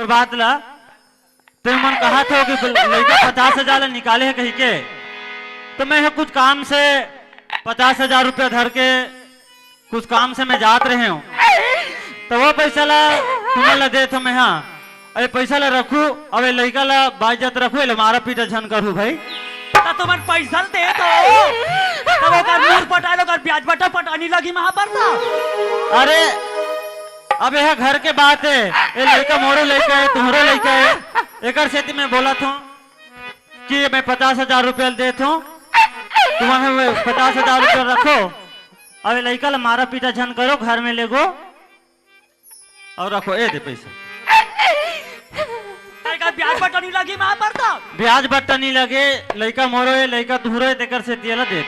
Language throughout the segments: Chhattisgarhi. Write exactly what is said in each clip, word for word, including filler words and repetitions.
बात ला, तुमन कहत हो कि लइका पचास हजार ला निकाले हे कहिके, त मैं ह कुछ काम से पचास हजार रुपया धर के कुछ काम से मैं जात रहे हूँ, त वो पैसा ला तुमन ला देत हूँ मैं। हाँ, ए पैसा ला रखू, अब ए लइका ला बाइज्जत रखू, एला मारा पीटा झन करू भाई। त तुमन पैसा ल दे दो, तब ओकर मूर पटाए ल ओकर ब्याज बट्टा पटानी लगी महापरसा। अरे, अब यह घर के बात है, ए लइका मोरो लइका है, तुम्हरो लइका है, एकर सेती मैं बोलत हूँ कि मैं पचास हजार रुपया देत हूँ, तुम्हर पचास हजार रुपया रखो, अब ए लइका ला मारा पीटा झन करो, घर में लेगो और रखो, ए दे पैसा। एकर ब्याज बट्टा नहीं लगी महापरसा। ब्याज बट्टा नहीं लगे, लइका मोरो ए, लइका तुहरो ए, तेकर सेती एला दे।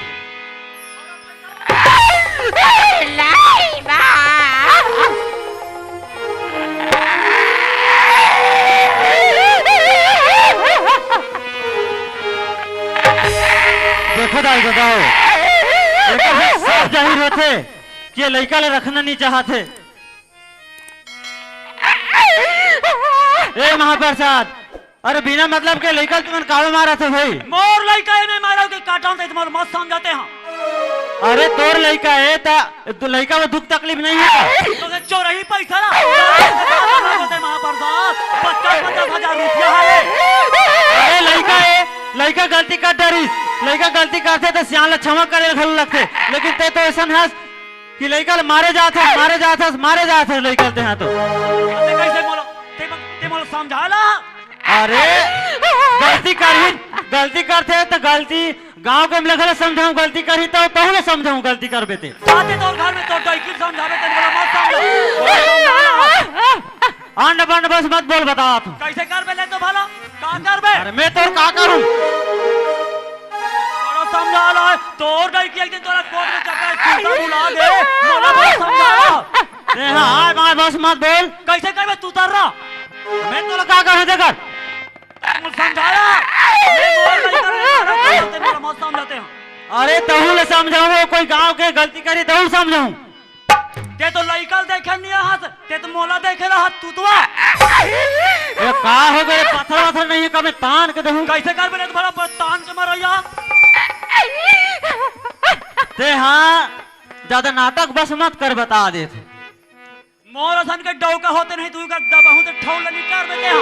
देखो दाई ददा हो, एकर से साफ जाहिर होथे कि ए लइका ला रखना नहीं चाहत हे। ए महापरसा, अरे बिना मतलब के लइका ल तुमन काबर मारत हो भाई? मोर लइका ए, मैं मारव के काटव, त तुमन मत समझते हाँ। अरे तोर लइका ए, त तू लइका में दुख तकलीफ नहीं है का? तो से चोरही पैसा ला, होते महापरसा, पचास पचास हजार रुपया है। अरे लइका ए, लइका गलती कर डरिस, लइका गलती करथे त सियान ला क्षमा करे घलो लगथे, लेकिन ते तो ऐसन हस कि लइका ल मारे जात हस, मारे जात हस, मारे जात हस लइका ल तेहा तो। ते कैसे मोला, ते, ते मोला समझा ला। अरे, गलती करही, गलती करथे त गलती, गांव के लइका ल समझाहूं, गलती करही त तहू ल समझाहूं, गलती करबे ते। जाते तोर घर में तोर डौकी ल समझाबे, ते मोला मत समझा। अंड बंड बस मत बोल, बतात हूं। कैसे करबे ले तो भला? का करबे? अरे मैं तोर का करूं? थोड़ा समझा ला, तोर डौकी एक दिन तोला कोर्ट में चपका सूता बुला दे, मोला बड़ा समझा ला। ए हाँ, आय माय बस मत बोल। कैसे करबे तू तर्रा? मैं तोला का कहूं देकर? तू समझा ला। मैं मोर नहीं कर रहा, ते मोला मत समझाते हैं। अरे तहू ले समझाऊं, कोई गांव के गलती करी तहू समझाऊं। ते तो लइका ल देखे नहीं हस, ते तो मोला देखे रहा तूतवा। ए, का हो गए? पत्थर वत्थर नहीं है, कमे तान के देहूं। कैसे करबे ले तो भला प-, तान के मरैया। ते हाँ, ज्यादा नाटक बस मत कर, बता देत। मोर असन के डौका होते नहीं, तू कर दबहूं ते ठौल निकार देते हैं।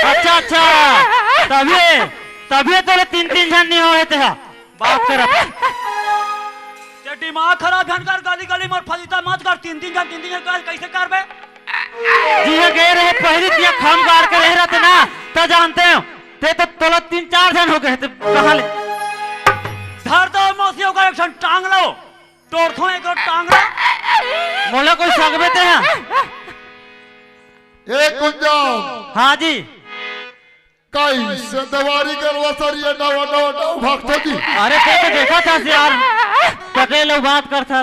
अच्छा, अच्छा, तभी, तभी तोरे तीन, तीन झन नहीं होए ते हा। बात करत। ते दिमाग खराब झन कर, गली गली मोर फजीता मत कर, तीन तीन झन, तीन तीन झन कर, कैसे करबे? जिहे गए रहे पहली तिया खम गाड़ के रहे रहते ना, त जानते हो, ते तो तोला तीन चार झन हो गए, ते कहाँ ले? धर दो मौसी ओकर एक ठन टांग लो, तोर थो एक टांग लो। मोला कोई सकबे ते हा? ए कुंजम। हाँ जी। कैसे देवारी गलवा सर ये डवा डवा डवा भागता जी। अरे ते तो देखा था यार, पटेल बात कर था।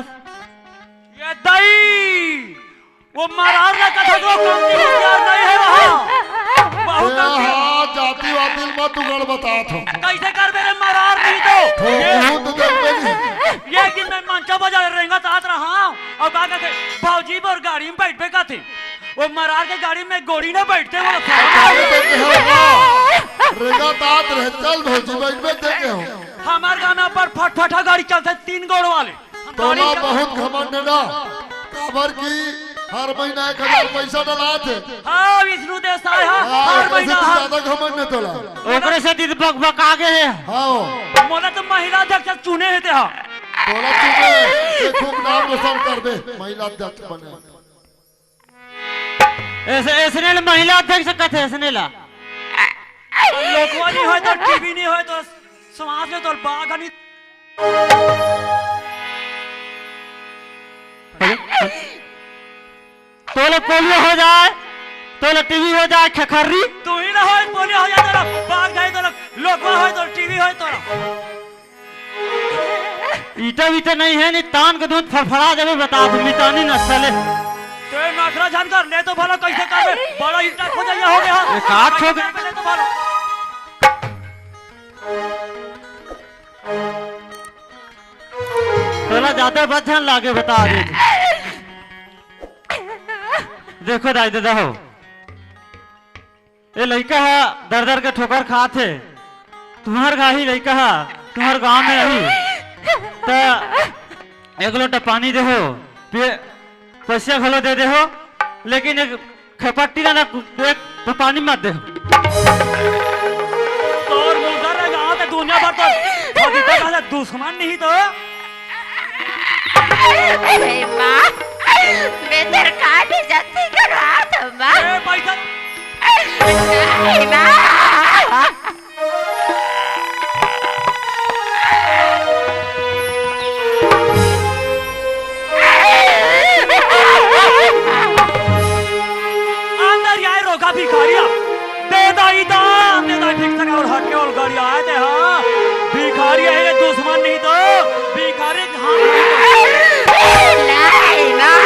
ये दई, वो मरार ना कथा तो कमती होशियार नहीं है वहाँ। बहुत ए कमती। हाँ, जाति वाति मत उगड़ बतात हो। कैसे कर मेरे मरार नहीं तो? हो, ये, हो तो देखते नहीं। ये दिन मैं मंचा बाजार रेंगा तात रहा और का कहते, "भौजी बोर गाड़ी में बैठबे का थे?" वो मरार के गाड़ी में गोड़ी ना बैठते, वो लोग अरे तो कहे हो ना, रेंगा तात रहे, चल भौजी बैठबे देखे हो। हमार गांव में पर फटफटा गाड़ी चलते, तीन गोड़ वाले। हम तोला गाड़ी का बहुत घमंड है ना, काबर की हर महीना एक हजार पैसा डलात है। हाँ, विष्णु देसाई, हाँ, हाँ, हर ओकरे से महीना तू हाँ। ज्यादा घमंड है तोला। ओकरे से दीदी बक बक आगे है। हाँ। मोला तो महिला अध्यक्ष चुने है ते, हाँ। तोला चुने, ये खूब नाम रोशन कर दे, महिला अध्यक्ष बने। ऐसे, ऐसने ले महिला अध्यक्ष कथे, ऐसने ला। लोकवा नहीं होय तो टीवी नहीं होय तो समाज में तो बाघ नहीं। तोले पोलियो हो जाए, तोले टीवी हो जाए, खेखर्री। तू ही ना होय, पोलियो हो जाए तोला, बाघ जाए तोला, लोकवा होय तो टीवी होय तोला। ईटा वीटा नहीं है, नहीं तान के दूध फड़फड़ा जाबे, बता दू, मितानी नक्शा ले। ते नखरा झन कर, ले तो भला कैसे करबे, बड़ा ईटा खो जाइए हो गया। एक हाथ खो गया। ले तो भला। तोला ज्यादा बचन लागे, बता दे। देखो दाई ददा हो, ए लइका ह दर दर के ठोकर खात हे। तुम्हर गाही लइका ह तुम्हर गांव में आही, त एक लोटा पानी देहो, पे-, पैसा घलो दे देहो, लेकिन एक खपट्टी ना, ना, एक पानी मत देहो। तोर मुंह कर रहा गांव ते दुनिया भर तो, अभी तक ऐसा दुश्मन नहीं तो। अरे माँ, मैं तेरे का बेइज्जती करवा दूँ, माँ। ए, पैसा। नहीं, माँ। अंदर आए रोका भिखारिया, दे दाई दान, दे दाई ठीक से और हट के और गाड़ी आए थे, हाँ। भिखारी है, ये दुश्मन नहीं तो, भिखारी हम नहीं तो। नहीं, माँ।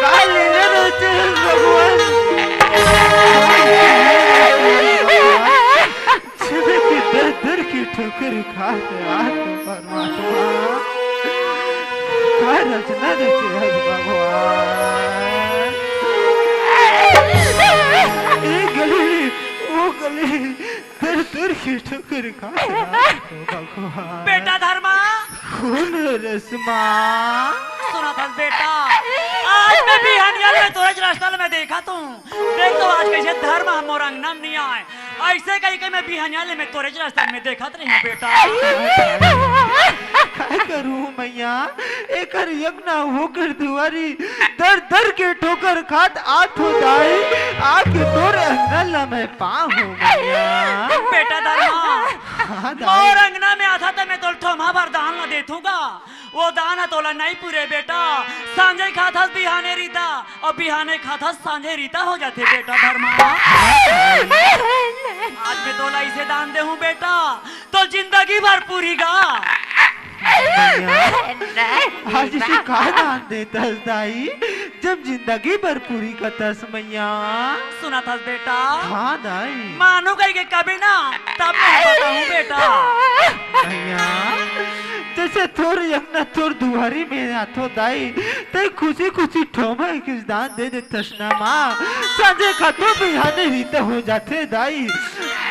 का लीला रचे हे भगवान। छेबे के दर दर के ठोकर खात हे आत परमात्मा। का रचना रचे हस भगवान। ए गली, ओ गली, दर दर के ठोकर खात हे आत भगवान। बेटा धर्मा। कौन रसमा? सुनत हस बेटा, आज मैं बिहनिया ले तोरे रस्ता ले मैं देखत हूँ। देख तो आज कैसे धर्म ह मोर अंगना में नहीं आए। ऐसे कही के मैं बिहनिया ले मैं तोरे रस्ता में देखत रही हूँ बेटा। का करूँ मैया, एकर यज्ञ ना होकर दुआरी दर दर के ठोकर खात आत हो दाई, आके तोरे अंगना ला मैं पाहूँ मैया। बेटा धर्मा, हाँ दाई। मोर अंगना में आथा त मैं तोला ठोमा भर दान ला देथूँ गा। वो दान ह तोला नहीं पूरे बेटा, सांझे खाथस बिहाने रीता, अउ बिहाने खाथस सांझे रीता हो जाथे बेटा धर्मा। आज मैं तोला इसे दान देहूँ बेटा, तो जिंदगी भर पूरी गा। भैया, नहीं, आज इसे का दान देथस दाई? जब जिंदगी भर पूरी कथस मैया। सुनत हस बेटा? हाँ दाई। मानू कही के कभी ना, तब मैं बताऊँ बेटा। मैया, जैसे तोर यमुना तोर दुआरी में आथो दाई, तैं खुशी खुशी ठोमा कुछ दान दे देथस ना माँ। सांझे खाथो बिहाने रीता हो जाथे दाई।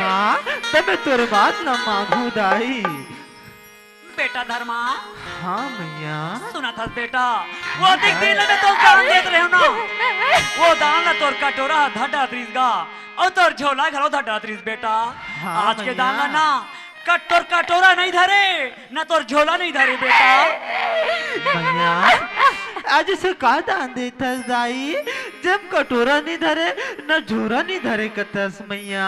माँ, तब मैं तोर बात ना मानहूँ दाई। बेटा धर्मा। हाँ मैया। सुनत हस बेटा, वो दिख दिन में तो दान देत रहे ना, वो दान ला तोर कटोरा ह धर डारत रिस गा, अउ तोर झोला घलो धर डारत रिस बेटा। हाँ आज के मैया। दान ला ना, कट-, तोर कटोरा नहीं धरे, ना तोर झोला नहीं धरे बेटा। मैया, आज इसे का दान देथस दाई, जब कटोरा नहीं धरे, ना झोला नहीं धरे कथस मैया।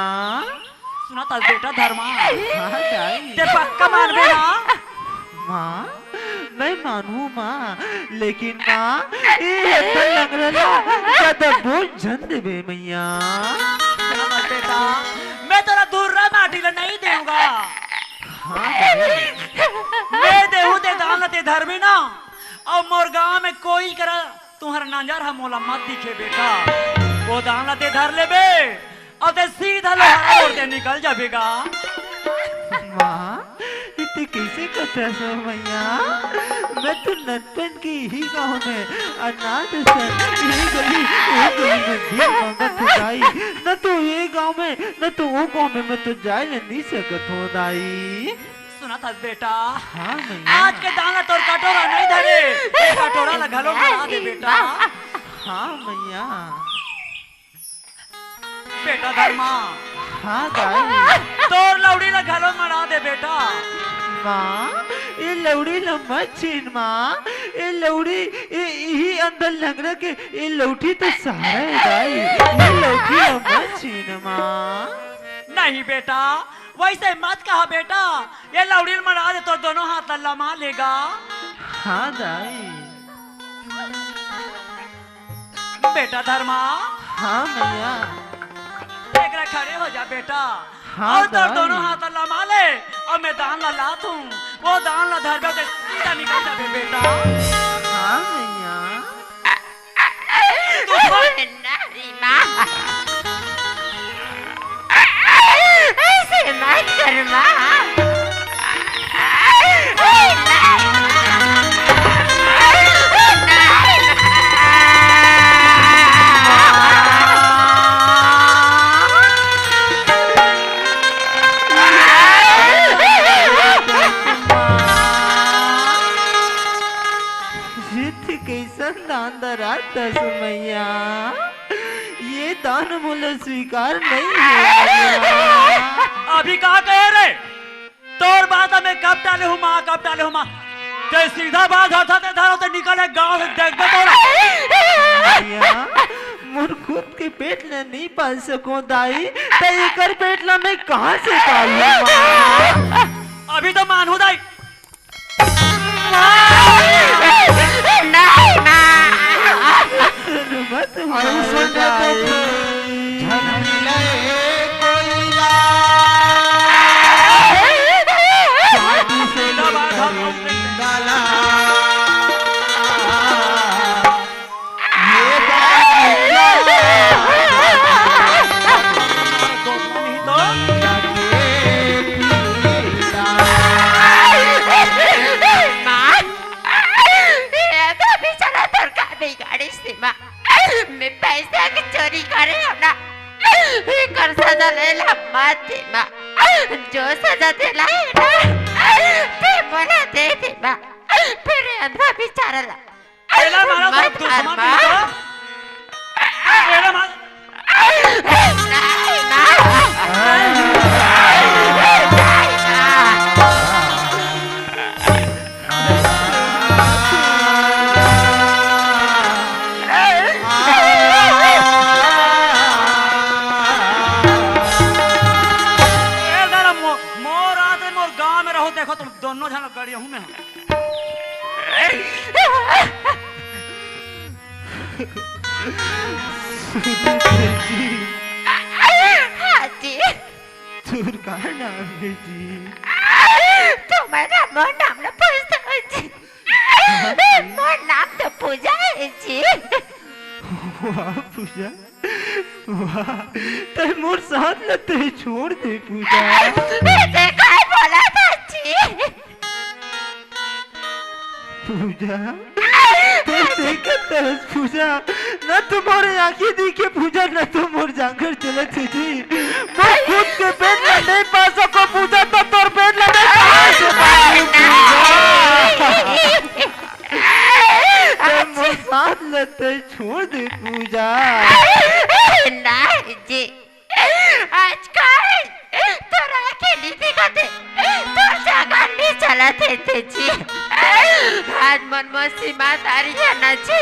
सुनत हस बेटा धर्मा। हाँ, दाई। ते पक्का मानबे ना? माँ, मैं मानहूँ माँ, लेकिन माँ, ये अब्बल लंगड़ा ला ज्यादा बोल झन देबे मैया। सुनत हस बेटा, मैं तोला धुर्रा माटी ला नहीं देहूँ गा। हाँ, दाई। मैं देहूँ ते दान ला ते धरबे ना, अउ मोर गाँव में कोई करा तुँहर नजर ह मोला मत दिखे बेटा। वो दान ला ते धर लेबे, अउ ते सीधा लोहारा रोड ते निकल जाबे गा। माँ, ये कइसे कथस ओ मइया? मैं तो नतपन के इही गाँव में अनाथ असन, इही गली, इही गली में भीख मांगत हो दाई। न तो ये गाँव में, न तो वो गाँव में, मैं तो जाय ल नइ सकत हो दाई। सुनत हस बेटा, हाँ मइया। आज के दान ला तोर कटोरा नइ धरे, ये कटोरा ला घलो मरा दे बेटा। हाँ मइया। बेटा धर्मा। हाँ दाई। तोर लौड़ी ला घलो मरा दे बेटा। माँ, ये लौड़ी ला मत छीन माँ। ये लौड़ी, ये, इही अंदर लंगरा के ये लौठी तो सहारा हे दाई। ये लौठी ला मत छीन माँ। नहीं बेटा, वइसे मत कहा बेटा। ये लौड़ी ला मरा दे, तोर दोनों हाथ ला लमा लेगा। हाँ दाई। बेटा धर्मा। हाँ मइया। एक रा खड़े हो जा बेटा। हाँ अउ तोर दाई। दोनों हाथ ला लमा ले अउ मैं दान ला लात हूँ। वो दान ला धरबे ते सीधा निकल जाबे बेटा। हाँ मइया। तू ना रे माँ। अइसे मत कर माँ। ये ते कइसन दान दरा दस मइया? ये दान मोला स्वीकार नइ हे मइया। अभी का कहे रे? तोर बात में कब टाले हूँ माँ, कब टाले हूँ माँ? ते सीधा बात धरथा ते धरो ते निकले गाँव से देखबे तोला। मइया, मोर खुद के पेट ला नइ पाल सको दाई, ते एकर पेट ला मैं कहाँ से पालूँ माँ? अभी तो मानहूँ दाई। नहीं माँ। सुन मत माँ। माँ, ये तो बेचारा तोर का बिगाड़िस ते माँ। मैं पैसा के चोरी करे हूँ ना। एकर सजा ले ला मत दे माँ। जो सजा देला हे ना, ते मोला दे दे माँ। फेर ये अंधा बेचारा ला एला मारा तो मत दुश्मन मार। नहीं तो। एला मार। ए दादा, मो-, मोर आदमी मोर गांव में रहो, देखो तुम दोनों झन गड़िया हूँ मैं। सुनत हे जी। हाँ जी। तोर का नाम हे जी? तुमन मोर नाम ला पूछत हो जी। मोर नाम तो पूजा हे जी। वाह पूजा, वाह, तैं मोर साथ ला तैं छोड़ दे पूजा। ते काय बोलत हस जी? पूजा, तैं देखत हस पूजा, न तो मोर आँखी दिखे पूजा, न तो मोर जांगर चलत हे जी। मोर खुद के पेट ला नइ पाल सको पूजा, त तोर पेट ला मैं कहाँ से पालूँ पूजा? तैं मोर साथ ला तैं छोड़ दे पूजा। नहीं जी, आजकल तोर आँखी नइ दिखत हे, तोर जांगर नइ चलत हे ते जी। आज मोर मौसी महतारी हे ना जी,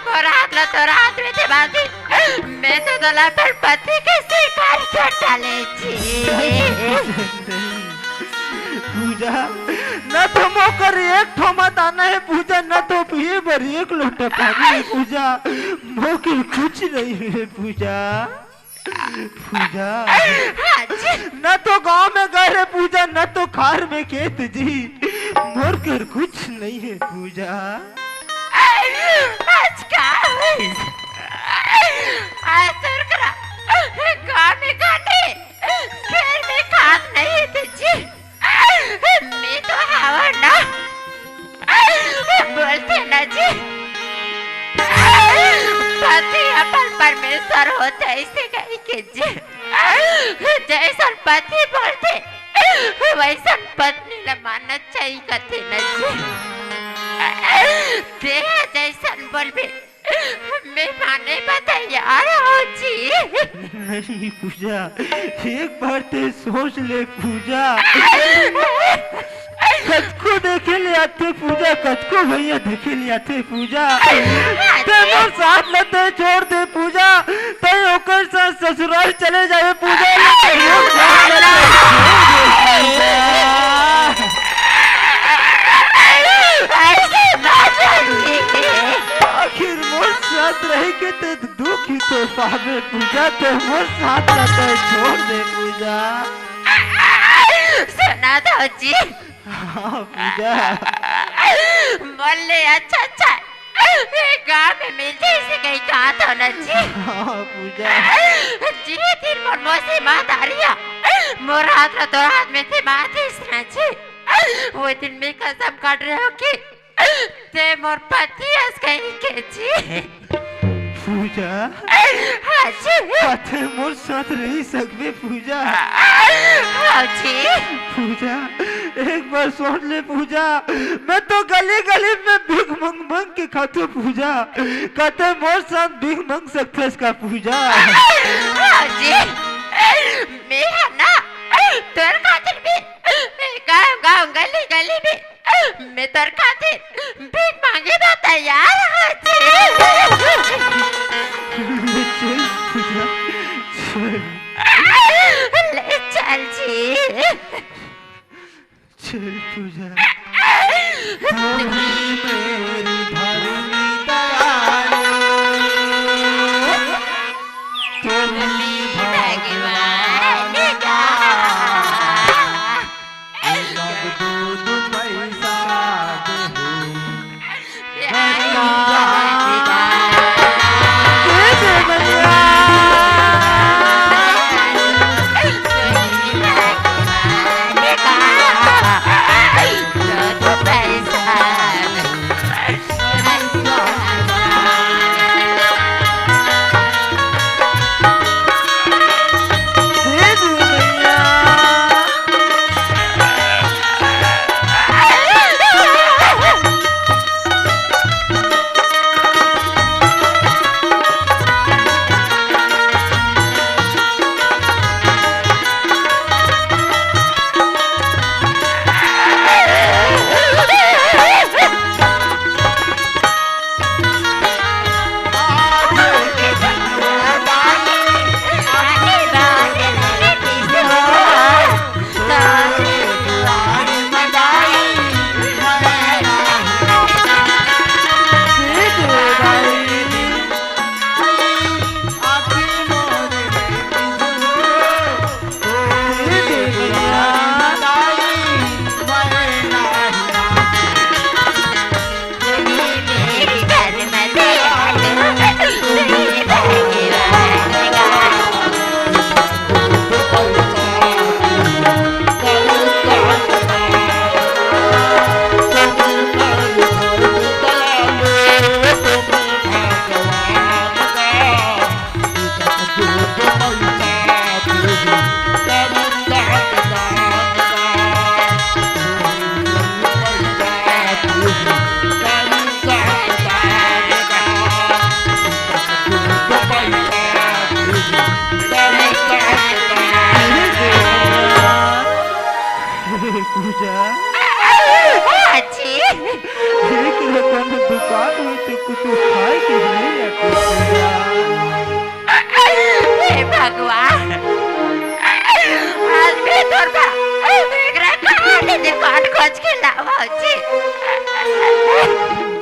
मोर हाथ ला तोर हाथ में देवा दिस, मैं तो तोला अपन पति के स्वीकार कर डारे हूँ जी। पूजा, न तो मोर कर एक ठो मत आना हे पूजा, न तो पीए बर एक लोटा पानी हे पूजा, मोर कर कुछ नइ हे पूजा। पूजा। हाँ जी। न तो गांव में घर हे पूजा, न तो खार में खेत जी। मोर कर कुछ नइ हे पूजा। आज का होइस? आज तोर करा गांव में काटे, खेत में खाद नइ हे जी। जी, पति अपन परमेश्वर होथे, अइसे कहिके जी, जइसन पति बोलथे, वइसन पत्नी ला मानना चाहिए, कथे न जी। तेहा जइसन बोलबे, मैं माने बर तैयार हूँ जी। नहीं पूजा, एक बार ते सोच ले पूजा। कतको देखे ले आथे पूजा, कतको भैया देखे ले आथे पूजा। ते मोर साथ ल ते छोड़ दे पूजा, ते ओकर साथ ससुराल चले जाबे पूजा। आखिर मोर साथ रहिके ते दुख ही तो पाबे पूजा, ते मोर साथ ला ते छोड़ दे पूजा। सुना दो जी। हाँ पूजा। मोर ले अच्छा अच्छा ए गाँव में मिलथे, अइसे कहिके कहत हँव न जी। हाँ पूजा। जे दिन मोर मौसी महतारी ह मोर हाथ ला तोर हाथ में थमा दिस न जी, ओ दिन मैं कसम काट रहे हँव कि ते मोर पति अस कहिके जी। पूजा, हाँ जी। का ते मोर साथ रहि सकबे पूजा? हाँ जी। पूजा, एक बार सोच ले पूजा, मैं तो गली गली में भीख मंग मंग के खाथँव पूजा, का ते मोर साथ भीख मंग सकथस का पूजा? हाँ जी, मैं ह ना तोर खातिर भी गाँव गाँव गली गली में मैं तोर खातिर भीख मांगे बर तैयार हँव जी। ले चल पूजा, चल। ले चल जी। चल पूजा। भगवान का पूजा। हाँ जी। देख ले, कोनो दुकान होई तो कुछ खाए के ले आते पूजा। हे भगवान, आज मैं तोर बा-, एकरा कहाँ ले दुकान खोज के लावा जी।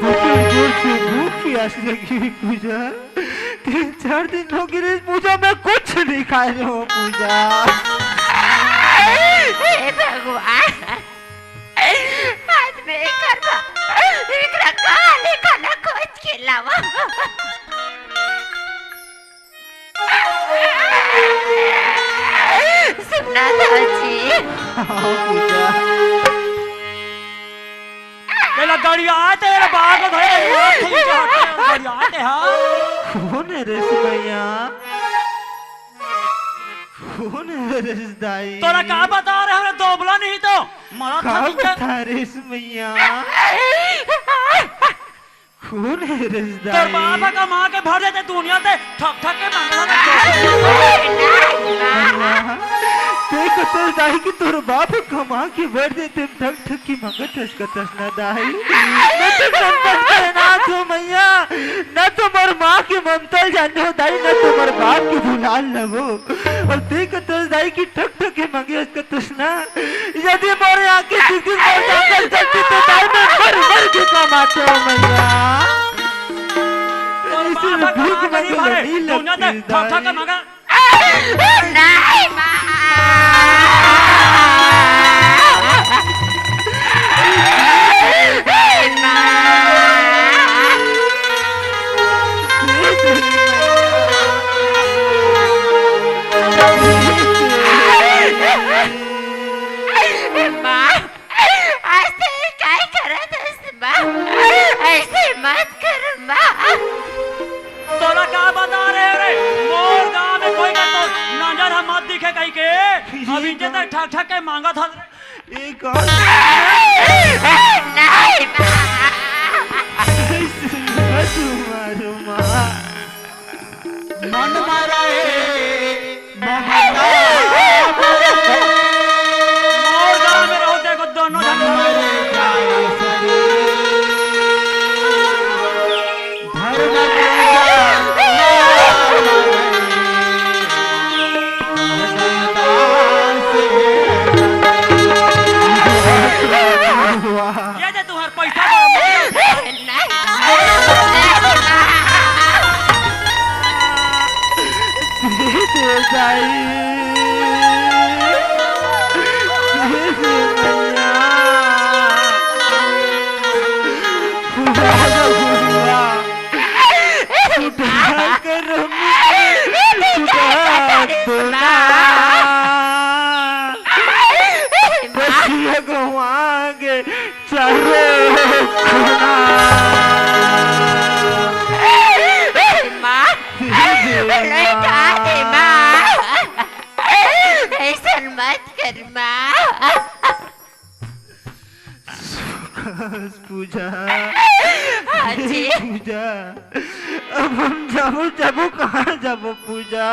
बहुत जोर से भूख प्यास लगी हुई पूजा। तीन चार दिन हो गए पूजा, मैं कुछ नहीं खाए हूँ पूजा। हे भगवान, आज मैं एकर बा-, एकरा कहाँ ले खाना खोज के लावा। सुना दो जी। हाँ, पूजा। गड़ियाए ते रे बाप रे, धरे गड़ियाए ते, गड़ियाए ते, हाँ। कोन हरे रे मइया? कोन हरे रे दाई? तोला का बता रहे हरे, दोबला नहीं तो मरा का था नीचे। बता रे मइया? कोन हरे रे तोर दाई? बाप ह कमा के भर देते दुनिया ते, ठक ठक के मांगत हस। मइया, ते कतस दाई कि तोर बाप ह कमा के भर देते, ठक ठक के मांगत हस कतस ना दाई। मैं तो संपत्ति के ना थो मइया, ना तो मोर माँ के ममता ल जाने हो दाई, ना तो मोर बाप के दुलार लेबो। अउ ते कतस दाई कि ठक ठक के मांगे हस कतस ना। यदि मोर आँखी दिखती, मोर जांगर चलती, तो दाई मैं मर मर के कमाथों मइया। तोर इसे बाप ह भीख कमा के मांगे नहीं भरे, दुनिया ते लगती ठक ठक के दाई। मांगा। नहीं, माँ। नहीं, माँ। माँ, अइसे काय करत हस, माँ? अइसे मत कर, माँ। तोला का बता रहे रे? मोर गांव में कोई के तो नजर ह मत दिखे कहिके। अभी जे तक ठक ठक के मांगत हस। ए कौन? नहीं, माँ। ऐसे मत मारो, माँ। मन मारा हे, ममता मारा हे। मोर गांव में रहो, देखो दोनों झन मन मारे जाए सरी। धर्म पूजा ना मारे। दास हे। ये दे तुम्हार पैसा दो। दे दे दाई। दे दे मइया। पूजा ला गुरुआ। सुधार कर हम सुधार दो ना। बसिया गवा के चारों कोना। माँ, लौटा दे माँ। अइसन मत कर माँ। सुकस पूजा। हाँ जी। पूजा। अब हम जाबो, जाबो, कहाँ जाबो पूजा?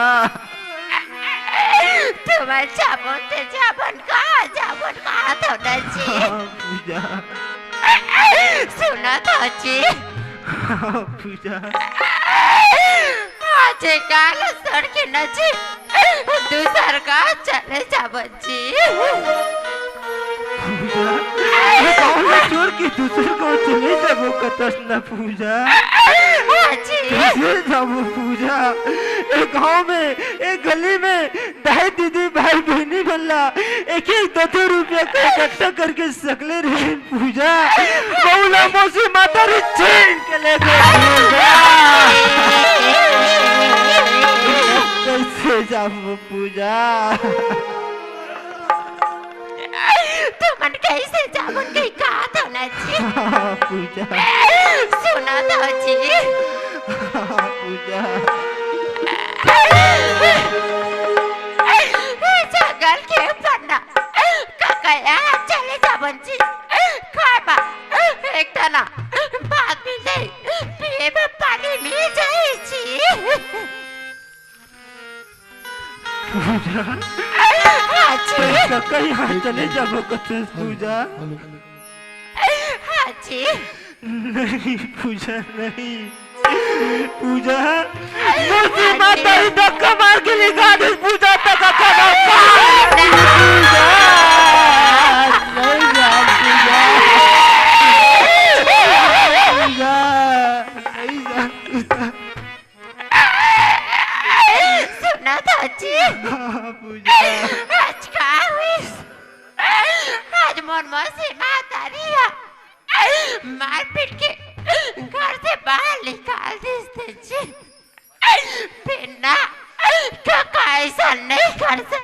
तुमन जाबो ते जाबो न, कहाँ जाबो न, कहाँ तो न जी। हाँ, पूजा। सुना तो जी। हाँ, पूजा। आज काल सड़के न जी, दूसर गाँव चले जाबो जी। पूजा, ये गाँव ला छोड़ के दूसर गाँव चले जाबो कतस न पूजा। हाँ जी। कैसे जाबो पूजा? ए गाँव में, ए गली में दाई दीदी भाई बहिनी मन ला एक एक दो दो रुपया का इकट्ठा करके सकले रहे पूजा। बउला मौसी माता रे छीन के ले गए पूजा। कैसे जाबो पूजा। तुमन कैसे जाबो कहि कहा था ना जी। हाँ, पूजा। सुना था जी। हाँ, पूजा। जंगल के पन्ना। कका, चले जाबो जी। खाए बा एक ठना भात मिल जाई, पिए बा पानी मिल जाई जी। पूजा। हाँ जी। कका, यहाँ चले जाबो कतस पूजा। हाँ जी। नहीं पूजा, नहीं। पूजा, मौसी माता ही धक्का मार के निकाल दे पूजा, तक का धक्का। पूजा, नहीं जा पूजा। पूजा, नहीं जा पूजा। सुना था जी। हाँ, पूजा। आज का हुई? आज मोर मौसी माता री हा। मारपीट के घर से बाहर निकाल दिस ते जी। बिना कका ऐसा नहीं कर सकते।